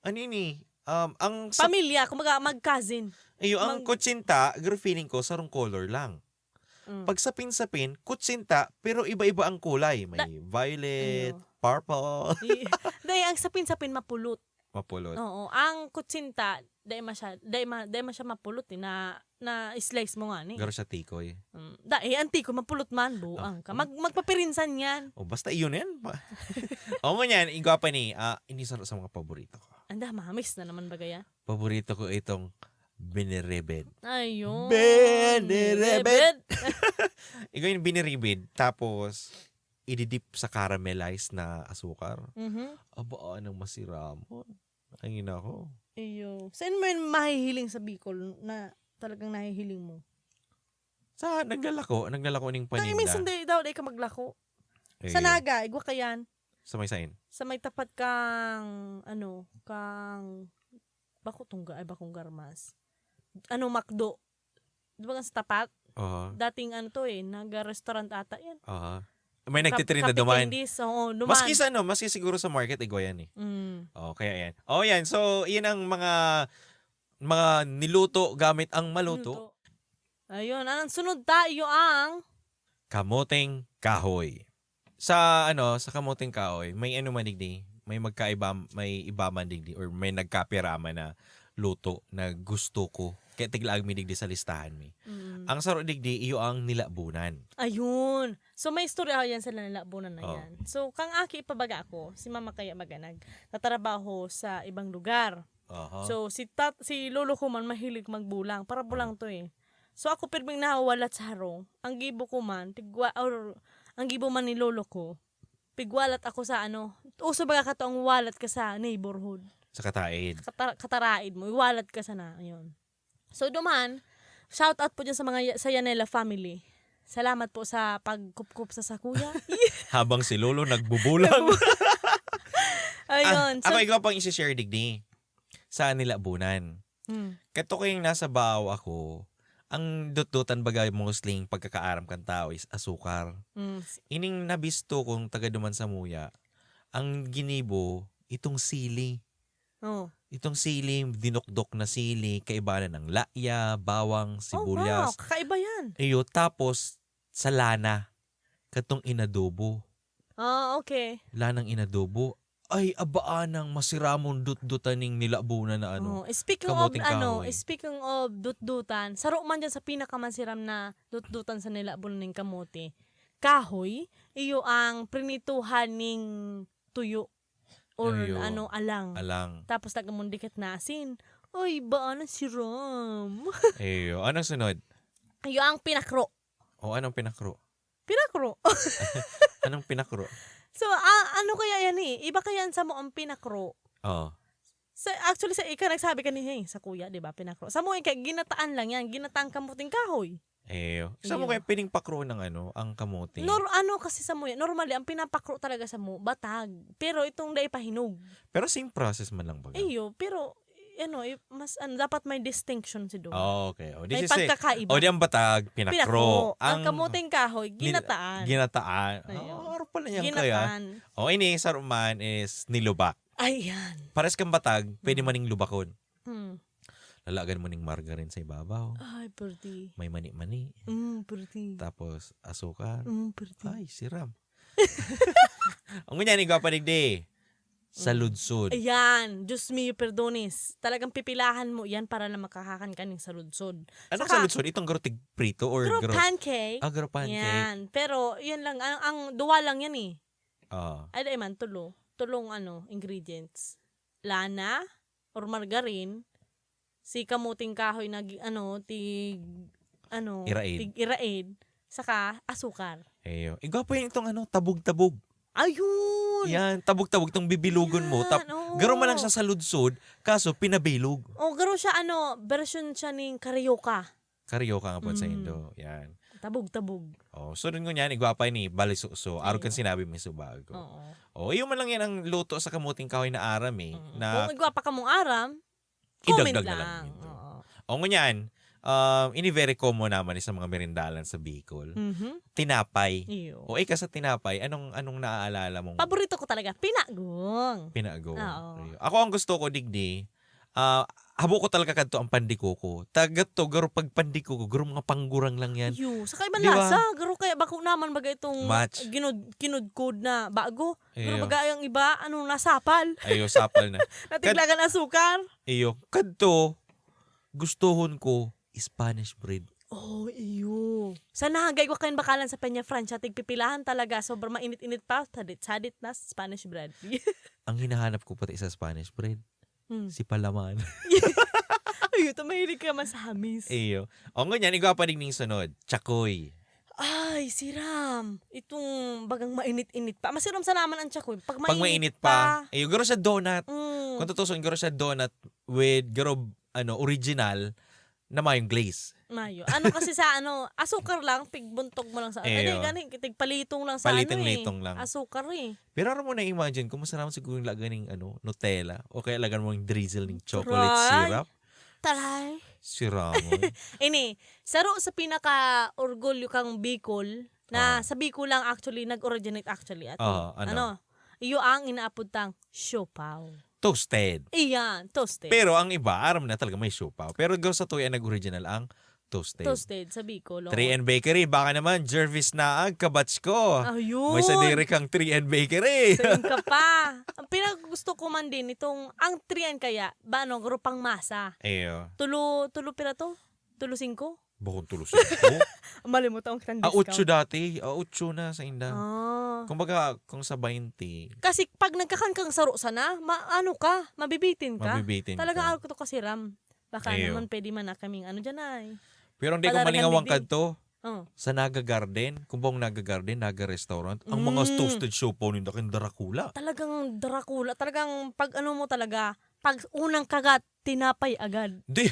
ano yun eh, um, ang sa- Pamilya, kumbaga, mag-cousin. Iyo, ang mag- kutsinta, garo feeling ko, sarong color lang. Mm. Pag sapin-sapin, kutsinta, pero iba-iba ang kulay. May Da- violet, Iyo. purple, Di- Dahil ang sapin-sapin mapulot. mapulot. Oo. Ang kutsinta, dahil masya, dahil ma, dahil masya mapulot eh, na, na slice mo nga ni. Garo siya tikoy. Mm. Dahil ang tikoy, mapulot man, buang ka. Mag, magpapirinsan yan. O, basta iyon yan. Pa- o, ngunyan, igwa pa ni, ah, ini sa, sa mga paborito ko. Anda, mahamis na naman bagay yan. Paborito ko itong biniribid. Ayun. Biniribid. Igwa yung biniribid, tapos ididip sa caramelized na asukar. Mhm. Aba, anong masiramon. Ang ina ko. Iyo. Saan mo yung mahihiling sa Bicol na talagang nahihiling mo? Sa naglalako, naglalako ning Tayo paninda. Minsan day daw, day ka maglako. Ayun. Sa Naga, igwa ka yan. Sa may sain? Sa may tapat kang, ano, kang, bako tungga, ay, bakong garmas. Ano, McDo. Di ba nga sa tapat? Aha. Dating ano to eh, nag-restaurant ata yan. Aha. May Kap- nagtitirinda Kape duman. Candies, oo, duman. Maski sa ano, maski siguro sa market, igwa yan eh. Mm. Oh, kaya yan. Oh, yan. So, yan ang mga mga niluto gamit ang maluto. Luto. Ayun, ang sunod tayo ang Kamoteng kahoy. Sa ano, sa kamoteng kahoy, may ano man digdi, may magkaiba, may iba man digdi or may nagkapira man na luto na gusto ko. Kaya tiglaag mi digdi sa listahan mi. mm, Ang saro digdi, iyo ang nilabunan. Ayun. So may istorya ako yan sa nilabunan na Oh. yan. So kang aki ipabaga ako, si mama kaya baga nagtatrabaho sa ibang lugar. Aha. So si tat si lolo ko man mahilig magbulang. Para bulang to eh. So ako pirming nawalat sa harong. Ang gibo ko man, pigwa or ang gibo man ni lolo ko, pigwalat ako sa ano, uso baga ka to ang walat ka sa neighborhood. Sa kataid. Kata- kataraid mo, iwalat ka sana. Ayun. So duman, shout out po dyan sa mga ya- sa Yanela family. Salamat po sa pagkupkup sa sakuya. Habang si Lolo nagbubulang. Ayun. Ah, ako so, ikaw pang isi-share digdi sa nilabunan. mm, Kato ko yung nasa Bao ako, ang dutdutan baga mostly yung pagkakaaram kan tao is asukar. mm, s- Ining nabisto kong taga duman sa Muya, ang ginibo, itong sili. oh. Itong sili, dinukdok na sili, kaibanan ng laya, bawang, Oh, wow, sibuyas. Kakaiba yan. Iyo, tapos sa lana, katong inadobo. Ah, okay. Lanang inadobo. Ay, abaan ang masiramon dutdutan ning nilabunan na ano. Oh, speaking of Kamoteng ano, kahoy. Speaking of dutdutan, saro man dyan sa pinakamasiram na dutdutan sa nilabunan ning kamote. Kahoy, iyo ang prinituhan ning tuyo or Iyo. ano, alang. Alang. Tapos tagamon dikit na asin. Ay, baan ang siram. Iyo. Anong sunod? Iyo ang pinakro. O anong pinakro? Pinakro. Anong pinakro? So, ah, ano kaya yan eh? Iba kaya sa mo ang pinakro? Oh. Sa, actually, sa ika nagsabi ka ni, hey, sa kuya, di ba, pinakro. Sa mo, ika, ginataan lang yan. Ginataan kamuting kahoy. Iyo. Sa mo Iyo. Kaya pining pakro ng ano, ang kamote? Nor, ano kasi sa mo yan, normally, ang pinapakro talaga sa mo, batag. Pero itong dai pahinog. Pero same process man lang baga. Iyo, pero, ano, eh, mas, ano, dapat may distinction si Dong. Oh, okay. O, di May si, si, pagkakaiba. O, di ang batag, pinakro. Pinakro. Ang, Ang kamuting kahoy, nil- ginataan. Ginataan. Ayun. Oh, araw pala niyan kaya. Ginataan. O, ini, saruman is nilubak. Ayan. Pares kang batag, pwede Mm. maning lubakon. Hmm. Lalagan mo ning margarine sa ibabaw. Ay, pretty. May mani-mani. Mm, pretty. Tapos, asukar. Mm, pretty. Ay, siram. Ang ngunyan, igwa pa digdi. Sa Mm. ludsod. Ayan, Diyos mio, perdones. Talagang pipilahan mo yan para na makahakan ka ning saludsod. Anong Saka, sa ludsod? Itong garotig prito or Pero garo? Pancake. Ah, garo pancake. Yan. Pero, yan lang. Ang, ang duwa lang yan eh. Oo. Ay, dai man, tulo. Tulong ano, ingredients. Lana or margarine. Si kamuting kahoy na gi- ano, tig, ano, Iraid. tig iraid. Saka, asukar. Eyo. Igwa pa yun itong ano, tabog-tabog. Ayun! Yan, tabog-tabog itong bibilugon mo. Yan, Tap, oo. Garo man lang siya sa ludsod, kaso pinabilog. Oh, garo siya, ano, version siya ning karyoka. Karyoka nga po sa Mm. Indo. Yan. Tabog-tabog. Oh, so dun ngunyan, igwa pa ni Balisuso. Arog kan Ayun. Sinabi May Subago. Oo. Oh, yun man lang yan ang luto sa kamuting kahoy na aram eh. Mm. Na Kung igwa pa kamong aram, comment idagdag na lang lang. dito. Oo. O ngunyan, um, ini very common naman sa mga merindalan sa Bicol. Mhm. Tinapay. Iyo. O ika sa tinapay, anong anong naaalala mong Paborito ko talaga, pinagong. Pinago? Oo. Iyo. Ako ang gusto ko digdi, ah, habo ko talaga kadto ang pandikoko. Taga to, garo pag pandikoko, garo mga panggurang lang yan. Iyo, sa kaiba Di ba? lasa, garo kaya bako naman bagay itong Match. ginud, kinudkod na bago. Pero Iyo. baga ang iba, ano, nasapal. Ayo, sapal na. Natiglagan asukar. Iyo, kadto, gustuhon ko, Spanish bread. Oh, iyo. Sa nahagay ko kayo bakalan sa Peña Francia, tigpipilahan talaga. Sobrang mainit-init pa. Sadit-sadit na Spanish bread. Ang hinahanap ko pati sa Spanish bread, Hmm. si palaman. Ay, ito, mahilig ka mas hamis. Iyo. O ngunyan, igwa pa din ning sunod. Chakoy. Ay, siram. Itong bagang mainit-init pa. Masiram sa naman ang chakoy. Pag Pag mainit, mainit pa, iyo, garo siya donut. Mm. Kung tutusin, garo siya donut with garo, ano, original na mayong glaze. Mayo. Ano kasi sa ano, asukar lang, tigbuntog mo lang sa ano. Hindi, Eyo. Gani, tigpalitong lang sa Palitong-litong ano eh. Lang. Asukar eh. Pero aram mo, na-imagine ko, masarap siguro yung lagay ng ano, Nutella o kaya lagyan mo yung drizzle ng chocolate Taray. Syrup. Taray. Sira mo. Ini, saro sa pinaka-orgulyo kang Bicol, na Ah. sa Bicol lang actually, nag-originate actually, ato. Oo, ano? Ano? Iyo ang inaapod tang siopaw. Toasted. Iyan, toasted. Pero ang iba, aram na talaga may siopaw. Pero daw sa tuya nag-original ang toasted. Toasted sa Bicol, oo. Three N Bakery, baka naman, Jervis Naag, kabatch ko. Ayun. May sadiri kang Three N Bakery. Sa ka pa. Ang pinakagusto ko man din, itong, ang three N kaya, ba, ano, grupang masa. Iyo. Tulo, tulo pira to? Tulo singko? Bukon tulo singko? Malimot akong kitang Ah, discount. Otso dati. Ah, otso na sa inda. Ah. Kumbaga, kung sa baynte. Kasi pag nagkakan kang saro sana, ma-, ano ka, mabibitin ka. Mabibitin Talagang ka. Ako to kasi ram. Baka Eyo. Naman pwede man na kaming ano dyan ay. Pero hindi ko Padaragan malingawan digdi. Kadto. Oh. Sa Naga Garden, kung bang Naga Garden, Naga Restaurant, ang mga Mm. Toasted siopaw ninda, kang Dracula. Talagang Dracula. Talagang pag ano mo talaga, pag unang kagat, tinapay agad. Di,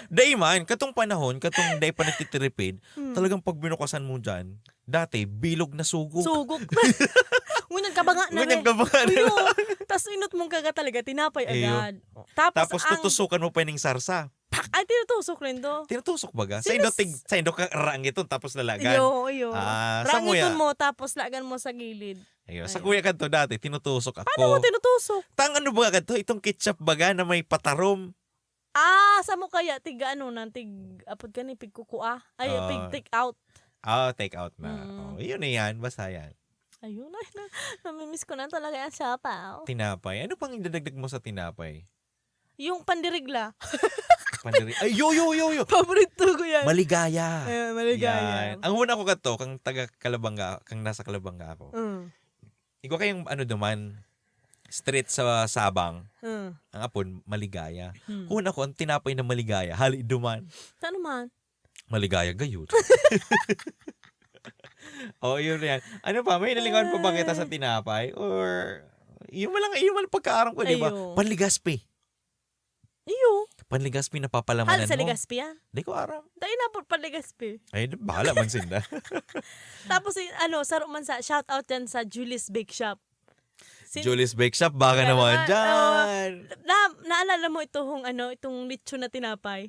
dai man, katong panahon, katong dai pa nagtitiripid, Mm. talagang pag binukasan mo dyan, dati, bilog na sugok. Sugok. Ngunyan kabanga na Ngunyan rin. Kabanga na Uyo. Tapos inot mong kagat talaga, tinapay Iyo. Agad. Tapos Tapos ang tutusukan mo pa yung sarsa. Pak! Ay, tinutusok rin to. Tinutusok baga? Sa Sino indo s- tig-, sa indo ka rang ito, tapos lalagan? Iyo, iyo. Ah, sa Rangiton muya. Mo, tapos lagan mo sa gilid. Iyo, sa Ayun. Kuya kadto dati, tinutusok ako. Paano mo tinutusok? Tang ano ba kadto? Itong ketchup baga na may patarom? Ah, sa mo kaya, tig ano na, tig, apod ka ni, pigkukua? Ay, Ah. Pig take out. Ah, take out na. Mm. Oh, yun na yan. Basta yan. Ayun, ay, na, namimiss ko na talaga yung siopaw. Tinapay. Ano pang idadagdag mo sa tinapay? Yung pandirigla. Pandiri-, ay, yo, yo, yo, yo. Paborito ko yan. Maligaya. Ayan, maligaya. Yan. Ang una ko kato, kang taga Calabanga, kang nasa Calabanga ako. Mm. Igwa kayong ano duman, street sa Sabang. Mm. Ang apon, Maligaya. Mm. Una ko, ang tinapay na Maligaya, hali duman. Saan naman? Maligaya gayon. Oh, yun yan. Ano pa? May nalingawan pa ba kita sa Ay. Tinapay? Or, yun man lang, yun man lang pagkaaram ko, di ba? Ayo. Panligaspi. Iyo. Panligaspi na papalamanan Hal sa mo. Ligaspi yan? Di ko aram. Dai na po panligaspi. Ay, di, bahala man sinda. Tapos, y-, ano, saro man sa, shout out yan sa Julie's Bake Shop. Sin- Julie's Bake Shop, baka Baka naman naman, dyan. Oo. Na, naalala mo itong, ano, itong lechon na tinapay?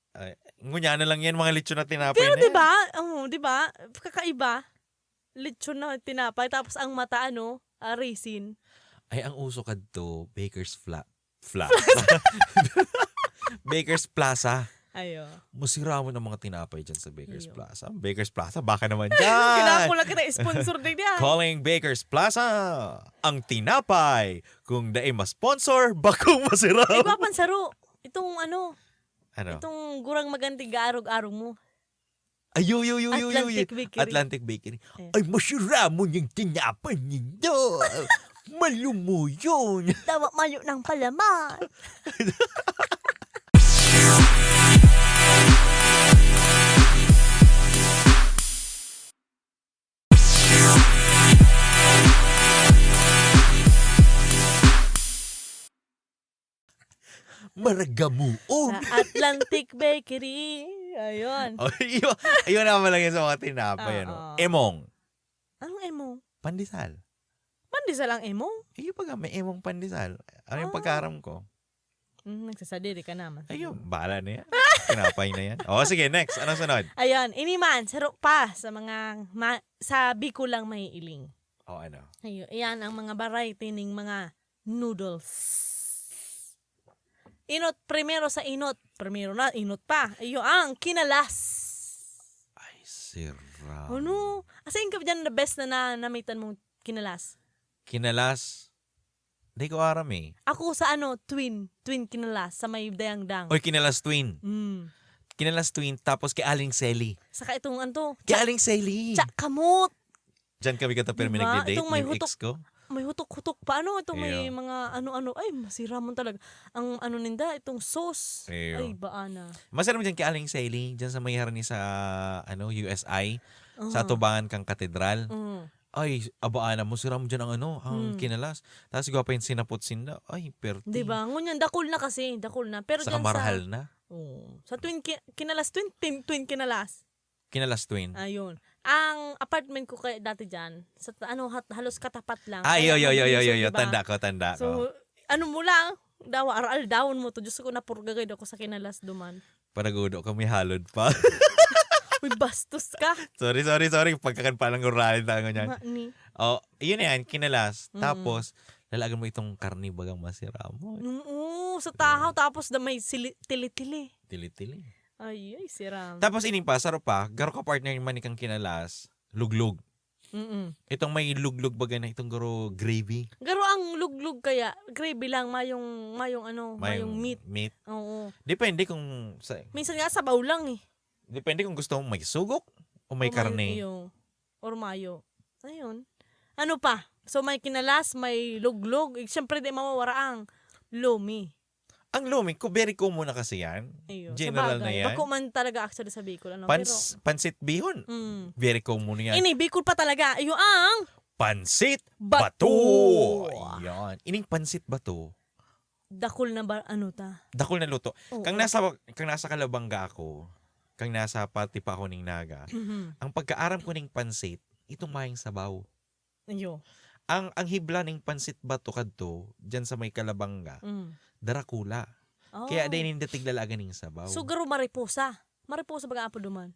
Ay, ngunya na lang yan, mga lechon na tinapay Pero na di yan. Ba? Oo, di ba? Kakaiba. Lechon na tinapay, tapos ang mata, ano, ah, raisin. Ay, ang uso kadto, Baker's Fla-, Fla-, Baker's Plaza. Ayo. Masira mo ng mga tinapay dyan sa Baker's Iyo. Plaza. Baker's Plaza, baka naman dyan. Kinakula kita, sponsor din yan. Calling Baker's Plaza. Ang tinapay, kung dai ma-sponsor, bakong masira. Igwa pang saro. Itong ano, Ano? Itong gurang maganti gaarog-arog mo. Ay, yo, yo, yo, yo, yo, yo. Atlantic Bakery. Atlantic Bakery. Ayan. Ay, masiramon yung tinapay nindo. Malumuyon. Tawa mayo ng palaman. Maragamuon. Sa Atlantic Bakery. Ayun. Oh, yun, yun naman lang yun sa mga tinapay, ano? Oo. Emong. Anong emong? Pandesal. Pandesal ang emong? Iyo, pag may emong pandesal. Ano yung Ah. Pagkaaram ko? Mm, nagsasadiri ka naman. Ayun, bahala na yan. Tinapay na yan. O, sige, next. Anong sunod? Ayun, ini man, saro pa sa mga ma-, sa Bicol lang maiiling. O, ano? Ayun, iyan ang mga variety ning mga noodles. Inot, primero sa inot. Primero na, inot pa. Iyo ang kinalas. Ay, sira. Ano? Asain ka dyan the best na, na namitan mong kinalas? Kinalas? Di ko aram eh. Ako sa ano, twin. Twin kinalas sa may dayangdang. Oy, kinalas twin. Mm. Kinalas twin, tapos kay Aling Selly. Saka itong ano to? Kay Aling Selly. Tsa-, kamot. Diyan kami katabi Diba? Nagdi-date, Itong may yung hutok, ex ko. May hutok-hutok pa. Ano? Itong may Iyo. Mga ano-ano. Ay, masira mo talaga. Ang ano ninda, itong sauce. Iyo. Ay, baana. Masarap dyan kay Aling Selly, dyan sa may harani sa, ano, U S I, sa Aha. Tubangan kang Katedral. Mm. Ay, abaana mo, sira mo dyan ang ano, ang Hmm. kinalas. Tapos igwa pa yung sinapot sinda. Ay, perte. Diba? Ngunyan, dakul na kasi, dakul na. Pero Saka dyan sa marahal na. Oo. Sa Twin Ki-, Kinalas, Twin, Twin, Twin Kinalas. Kinalas Twin. Ayun. Ang apartment ko kaya dati dyan, sa ta- ano, hat- halos katapat lang. Ah, Kaya iyo, iyo, iyo, iyo, mabilis yun, iyo. Di ba? Tanda ko, tanda ko. So, ano mo lang, dawa, aral down mo to. Diyos ko, napurga gayud ako sa Kinalas duman. Panagudo ka, may halod pa. Uy, bastos ka. Sorry, sorry, sorry. Pagkakan pa lang uralin tayo niyan. Ma- ni. Oh, yun yan, Kinalas. Mm. Tapos, lalagan mo itong karne bagang masira mo. Oo, sa tahaw, tapos na may sili- tili-tili. Tili-tili. Ay, ay, siram. Tapos ining pa, saro pa, garo ka partner man ikang Kinalas, luglog. Mm-mm. Itong may luglog baga na itong garo gravy. Garo ang luglog kaya, gravy lang, mayong, mayong ano, mayong meat. meat. Oo. Depende kung sa, Minsan nga sabaw lang eh. depende kung gusto mo may sugok o may O karne. Iyo. Or mayo. Ayun. Ano pa? So may Kinalas, may luglog. Eh, siyempre di mawawara ang lomi. Ang lomi, ko very common na kasi yan. Iyo. General Sabagay. na yan. Bako man talaga actually sa Bicol. Ano? Pans, pansit bihon. Pero, mm. Very common yan. Ini, Bicol pa talaga. Iyo ang Pansit Bato. bato. Yan. Ining pansit bato, Dakul na ba, ano ta? dakul na luto. Oo. Kang nasa, kang nasa Calabanga ako, kang nasa parte pa ako ning Naga, Mhm. ang pagkaaram ko ning pansit, itong mayang sabaw. Iyo. Ang ang hibla ning pansit bato kadto, dyan sa may Calabanga, Mm. darakula. Oh. Kaya dai ninda tiglalagan ning sabaw. So, garo mariposa. Mariposa baga apo duman.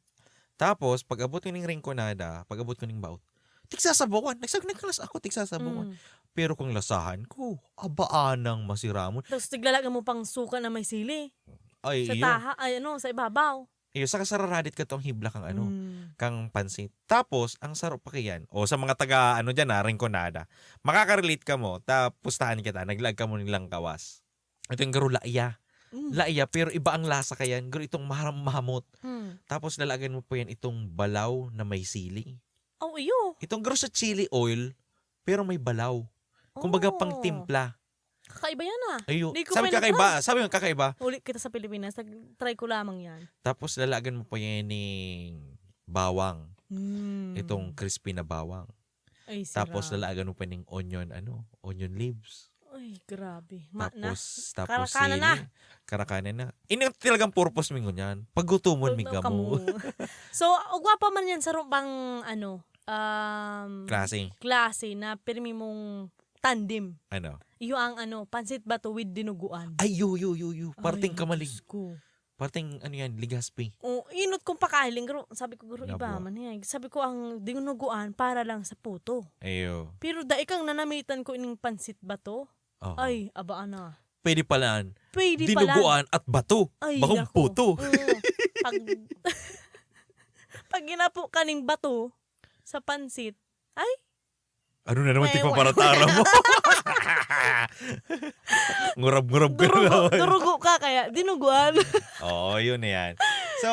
Tapos, pag-abot ko ning Rinconada, pag-abot ko ning Baut, tigsasabawan. Nagsabi, nagkalas ako, tigsasabawan. Mm. Pero kung lasahan ko, abaan ng masiramon. Tapos tiglalagan mo pang suka na may sili. Ay, Sa iyo. taha, ay ano, sa ibabaw. Iyo, saka sararadit ka tong hibla kang ano, Mm. kang pansit. Tapos, ang sarap pa kayan, o sa mga taga, ano dyan ha, Rinconada, makaka-relate ka mo, ta pustahan kita, naglaag ka mo nilang kawas. Ito yung garo laiya. Mm. Laiya, pero iba ang lasa kayan. Garo itong maharam mahamot. Mm. Tapos lalagan mo pa yan itong balaw na may sili. Oh, iyo. Itong garo sa chili oil, pero may balaw. Kumbaga Oh. pang timpla. Kakaiba yan ah. Ayo. Di ko Sabi pa kakaiba, na-try. Sabi yung kakaiba. Uli kita sa Pilipinas, nag-try ko lamang yan. Tapos lalagan mo pa yan ng bawang. Mm. Itong crispy na bawang. Ay, Tapos sarap. Lalagan mo pa ng onion, ano, onion leaves. Ay, grabe. Ma na. Tapos, tapos Karakana sili. na. Karakana na. Ini yung talagang purpose mi ngunyan. Pagutumon mi Pag- kamo. So, ugwa pa man yan sa ru- bang, ano, um, Klase. klase na pirmi mong tandem. Ano? Iyo ang ano, pansit bato with dinuguan. Ay, yu, yu, yu, yu. Parting Ay, kamalig. Diyos ko. Parting, ano yan, Legazpi. O, inot kong pakahiling, pero sabi ko, guro, Nga iba buwa. man yan. Sabi ko, ang dinuguan para lang sa puto. Ayo. Pero dai kang nanamitan ko ining pansit bato. Oo. Ay, abaan na. Pwede pala. Pwede pala. Dinuguan at bato. Ay, Bakong nako. puto. Oo. Pag, pag ginapo ka ning bato sa pansit, ay, Ano na naman Ay, tigpaparatara mo? Ngurab-ngurab ka na durugo, naman. Durugo ka kaya dinuguan. Oo, yun na yan. So,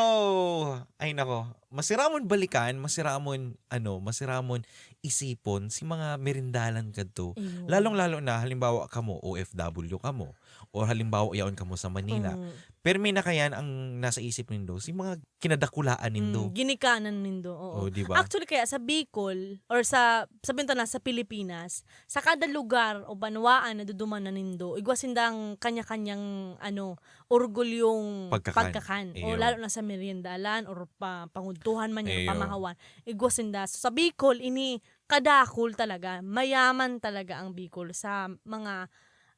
ay nako, masiramon balikan, masiramon, ano, masiramon isipon si mga merindalan kadto. Ayun. Lalong-lalo na, halimbawa kamo, O F W kamo, o halimbawa yaon kamo sa Manila. Mm. Permi na kayan ang nasa isip nindo, si mga kinadakulaan nindo. Mm, ginikanan nindo, oo. Oh, di ba? Actually, kaya sa Bicol, or sa, sabihin ta na, sa Pilipinas, sa kada lugar o banwaan na duduman na nindo, igwa sindang kanya-kanyang, ano, orgulyong Pagkakan. pagkakan. O Iyo. Lalo na sa meriendalan or pa, pangudtuhan man yung Iyo. pamahawan. Igwa sinda. So, sa Bicol, ini kadakol talaga. Mayaman talaga ang Bicol sa mga,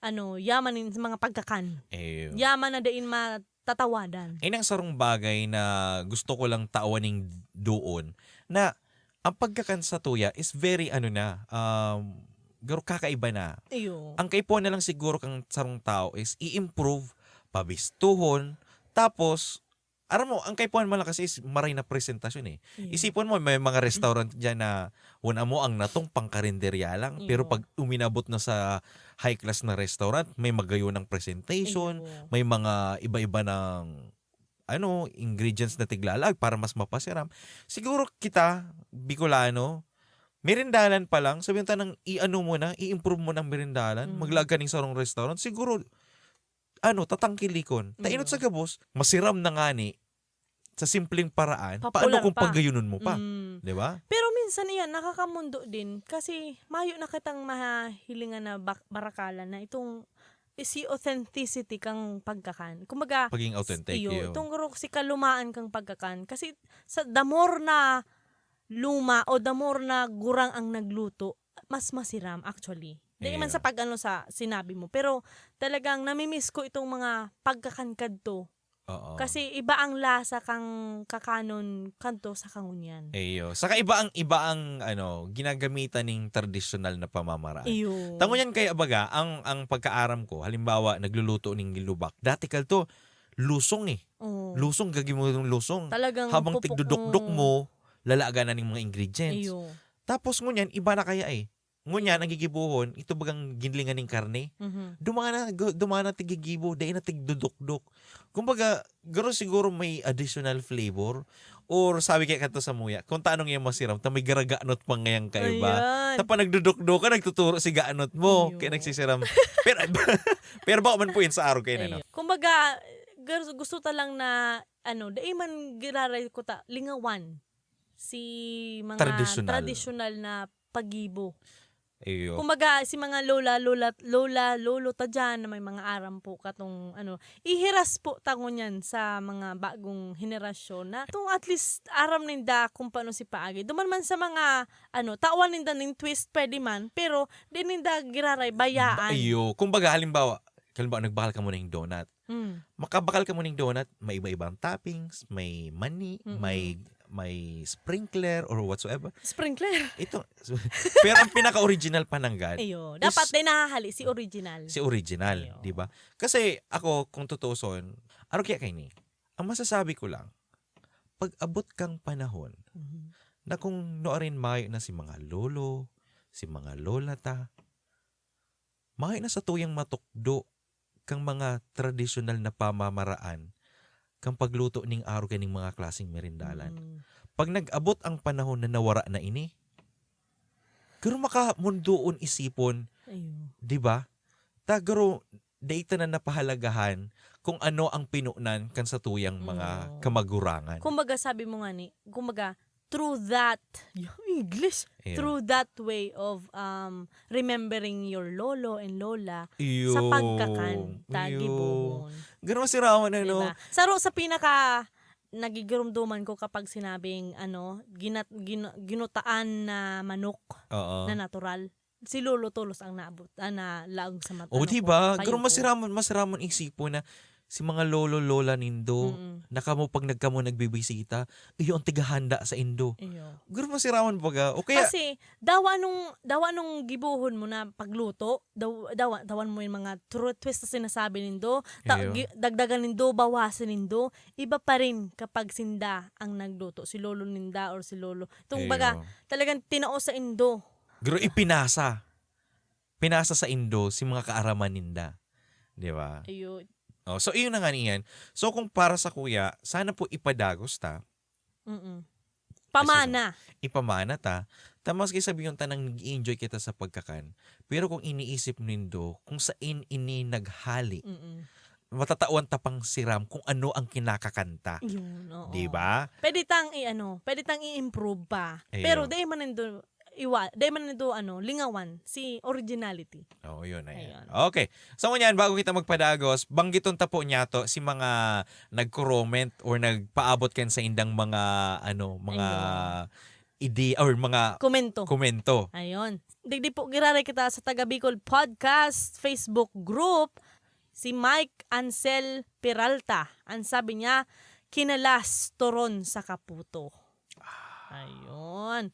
ano, yaman nin, sa mga pagkakan. Ew. Yaman na dain matatawadan. Inang sarong bagay na gusto ko lang tawan ning doon, na ang pagkakan sa tuya is very, ano na, um, garo kakaiba na. Iyo. Ang kaipuhan na lang siguro kang sarong tao is i-improve, pabistuhon, tapos, aram mo, ang kaipuhan mo lang kasi is maray na presentasyon eh. Iyo. Isipon mo, may mga restaurant dyan na wala mo ang natong pangkarinderya lang. Pero Iyo. Pag uminabot na sa high class na restaurant, may magayon ng presentation, Iyo. May mga iba-iba ng, ano, ingredients na tiglalag para mas mapasiram. Siguro kita, Bicolano, merindalan pa lang, sabihin ta nang i-ano mo na, i-improve mo ng merindalan, Mm. maglaag ka ning sarong restaurant, siguro, ano, tatangkilikon. Ta inot Mm. sa gabos, masiram na ngani, sa simpleng paraan, Popular paano kung pa. pagayunon mo pa? Mm. Di ba? Pero minsan iyan, nakakamundo din. Kasi mayo na kitang mahilingan na bak- barakalan na itong si authenticity kang pagkakan. Kumbaga, Pagiging authentic, iyo, iyo. Itong guro si kalumaan kang pagkakan. Kasi sa the more na luma o the more na gurang ang nagluto, mas masiram actually. Di man Iyo. Sa pag-ano sa sinabi mo. Pero talagang namimiss ko itong mga pagkakan kadto. Oo. Kasi iba ang lasa kang kakanon kadto sa kangunyan. Iyo. Saka iba ang, iba ang ano, ginagamitan ning tradisyonal na pamamaraan. Iyo. Tango yan kaya baga, ang, ang pagkaaram ko, halimbawa, nagluluto ning lubak. Dati kalto, lusong eh. Oo. Lusong, gagi mo yung lusong. Talagang Habang pupok tigdudukdok mo. mo, lalaga na ning mga ingredients. Iyo. Tapos ngunyan, iba na kaya eh. Ngunyan, ang gigibuhon, ito bagang ginlingan ning karne. Mhm. Dumana, gu- dumana tigigibo, dahil na tigdudukdok. Kumbaga, garo siguro may additional flavor. Or sabi kaya kanto sa muya, kung tanong yung masiram, ta may garaganot pa ngayang kaiba. Ayan. Ta pa nagdudukdok ka, nagtuturo si ganot mo. Iyo. Kaya nagsisiram. pero, pero bako man po yun sa araw kayo na, no? Ayun. Kumbaga, gar- gusto ta lang na, ano, dai man giraray ko ta, lingawan si mga Tradisyonal. Tradisyonal na pagibo. Iyo. Kumbaga, si mga lola, lola, lola, lolo ta dyan na may mga aram po katong, ano, ihiras po ta ngunyan sa mga bagong henerasyon na itong at least aram ninda kung paano si paagi. Duman man sa mga, ano, tawan ninda ning twist, pwede man, pero di ninda giraray, bayaan. Iyo. Kumbaga, halimbawa, halimbawa, nagbakal ka muna yung donut. Mm. Makabakal ka muna yung donut, may iba-ibang toppings, may mani, Mm-mm. may may sprinkler or whatsoever. Sprinkler. Ito, pero ang pinaka-original pananggad, Iyo. is- Dapat din nahahali si original. si original, Iyo. di ba? Kasi ako, kung tutuson, aro kaya kayo ni, ang masasabi ko lang, pag abot kang panahon, Mhm. na kung noarin mayo na si mga lolo, si mga lola ta, mayo na sa tuyang matukdo kang mga tradisyonal na pamamaraan kang pagluto ning arog kaning mga klaseng merindalan. Mm. Pag nag-abot ang panahon na nawara na ini, garo makamundoon isipon, Ayun. di ba? Ta garo, dai ta na napahalagahan kung ano ang pinunan kan sa tuyang mga Mm. kamagurangan. Kumbaga, sabi mo nga ni, kumbaga, through that, yung English, Ayun. through that way of um remembering your lolo and lola, Iyo. sa pagkakan, ta Iyo. gibohon. Garo masirawan, ano? Diba? Saro sa pinaka nagigirumduman ko kapag sinabing, ano, ginat, gin, ginutaan na manok Oo. na natural. Si Lolo Tolos ang naabot, ah, na laog sa mata. O, ano di ko, ba? payo Garo ko. Masiraman, masiraman isipon na si mga lolo, lola nindo, Mm-mm. na kamo pag nagkamo nagbibisita, iyo ang tigahanda sa indo. Iyo. Garo masiraman baga. O kaya, Kasi, dawa nung, dawa nung gibohon mo na pagluto, daw, dawa, tawan mo yung mga tru-, twist na sinasabi nindo, ta, Iyo. gi, dagdagan nindo, bawasan nindo, iba pa rin kapag sinda ang nagluto, si lolo ninda or si lolo. Itong baga, Iyo. Talagang tinao sa indo. Garo ipinasa. Pinasa sa indo si mga kaaraman ninda. Di ba? Iyo. Oh, so, iyon na nga niyan. So, kung para sa kuya, sana po ipadagos ta, Mm-mm. Pamana. ipamana ta, ta maski sabihin ta nang nag-enjoy kita sa pagkakan, pero kung iniisip nindo kung saan ini naghali, Mm-mm. matatawan ta pang siram kung ano ang kinakakanta. Yun, oo. Di ba? Pwede tang i-ano, pwede tang i-improve pa. Ayun. Pero di man nindo iwa, di man nindo ano, lingawan si originality. Oo, yun na yan. Ayun. Okay. So, ngunyan, bago kita magpadagos, banggiton ta po niya to, si mga nag-comment or nagpaabot kan sa indang mga, ano, mga Ayun. ide or mga Komento. komento. Ayun. Digdi po giraray kita sa Taga Bicol Podcast Facebook Group. Si Mike Ansel Peralta. Ang sabi niya, "Kinalas turon sa kaputo." Ayun.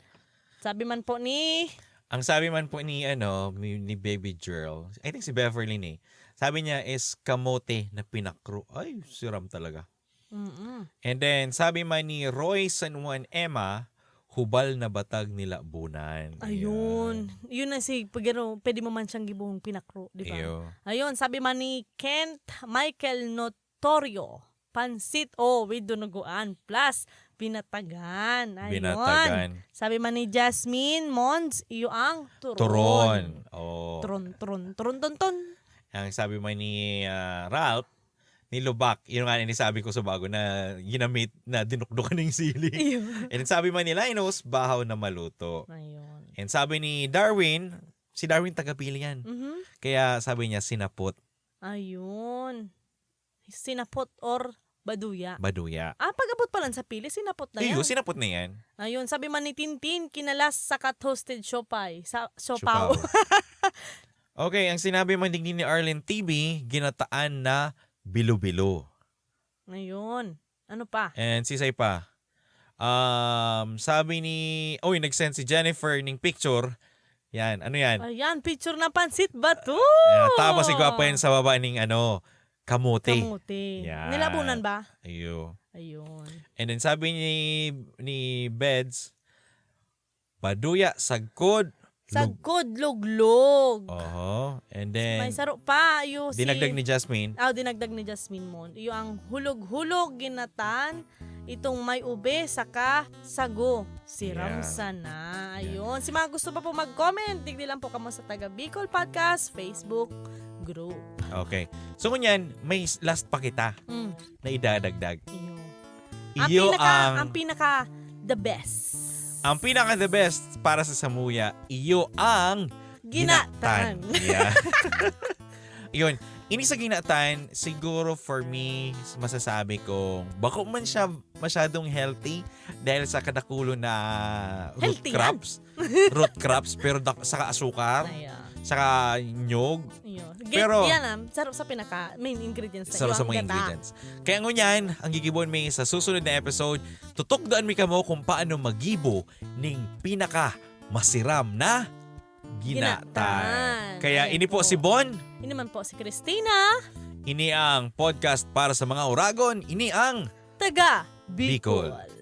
Sabi man po ni Ang sabi man po ni, ano, ni, ni Baby Girl, I think si Beverly ni, sabi niya is kamote na pinakro. Ay, siram talaga. Mm-mm. And then, sabi man ni Roy San Juan Emma, hubal na batag nila bunan. Ayun. Yun na si, pag ano, pwede mo man siyang gibuhong pinakro, di ba? Iyo. Ayun, sabi man ni Kent Michael Notorio, pansit, oh, with dunuguan, plus binatagan. Ayun. Binatagan. Sabi man ni Jasmine Mons, iyo ang turon. Turon. Oh. Turon, turon, turon, turon, turon. Ang sabi man ni ah, Ralph, nilubak. Yun nga, ini sabi ko sa bago na ginamit na dinukdukan ng sili. Iyo. And sabi man ni Linus, bahaw na maluto. Ayun. And sabi ni Darwin, si Darwin taga Pili yan. Mhm. Kaya sabi niya, sinapot. Ayun. Sinapot or baduya. Baduya. Ah, pag-abot pa lang sa pili, sinapot na Iyo, yan. Sinapot na yan. Ayun, sabi man ni Tintin, kinalas sa cat-hosted siopay. Sa, siopaw. Okay, ang sinabi man digdi ni Arlene T V, ginataan na bilo-bilo. Ayun. Ano pa? And sisay pa. Um, sabi ni, oy, nag-send si Jennifer ning picture. Yan, ano yan? Ayan, picture ng pansit bato. Ayan, tapos si Gwapo yan sa baba ning ano, kamote. Kamote. Yan. Nilabunan ba? Iyo. Ayun. And then sabi ni ni Beds, baduya, sagkod, lug- Sagkod, luglog. Oho. And then, May saro pa. Iyo si... dinagdag ni Jasmine. Ah, dinagdag ni Jasmine Mon. Iyo ang hulog-hulog, ginatan, itong may ube, saka sago. Siram Yan. Sana. Ayun. Si mga gusto pa po mag-comment, digdi lang po kamo sa Taga Bicol Podcast Facebook group. Okay. So, ngunyan, may s- last pa kita Mm. na idadagdag. Iyo. Iyo pinaka, ang, ang pinaka the best. Ang pinaka the best para sa samuya, iyo ang Ginatan. Yeah. Yun. Ini sa ginatan, siguro for me, masasabi kong bako man siya masyadong healthy dahil sa kadakulo na root Healthy yan. crops. Root crops, pero dak- saka asukar, Ayan. saka nyog. Iyo. Pero- Pero, yan ah, sarap sa pinaka main ingredients na Sarap iyo, sa ang mga gata. Ingredients. Kaya ngunyan, ang gigibon mi sa susunod na episode, tutukdoan mi kamo kung paano magibo ning pinaka masiram na ginatan. Ginatan. Kaya Ayan ini po po. Si Bon. Ini man po si Christina. Ini ang podcast para sa mga Uragon. Ini ang Taga Bicol. Bicol.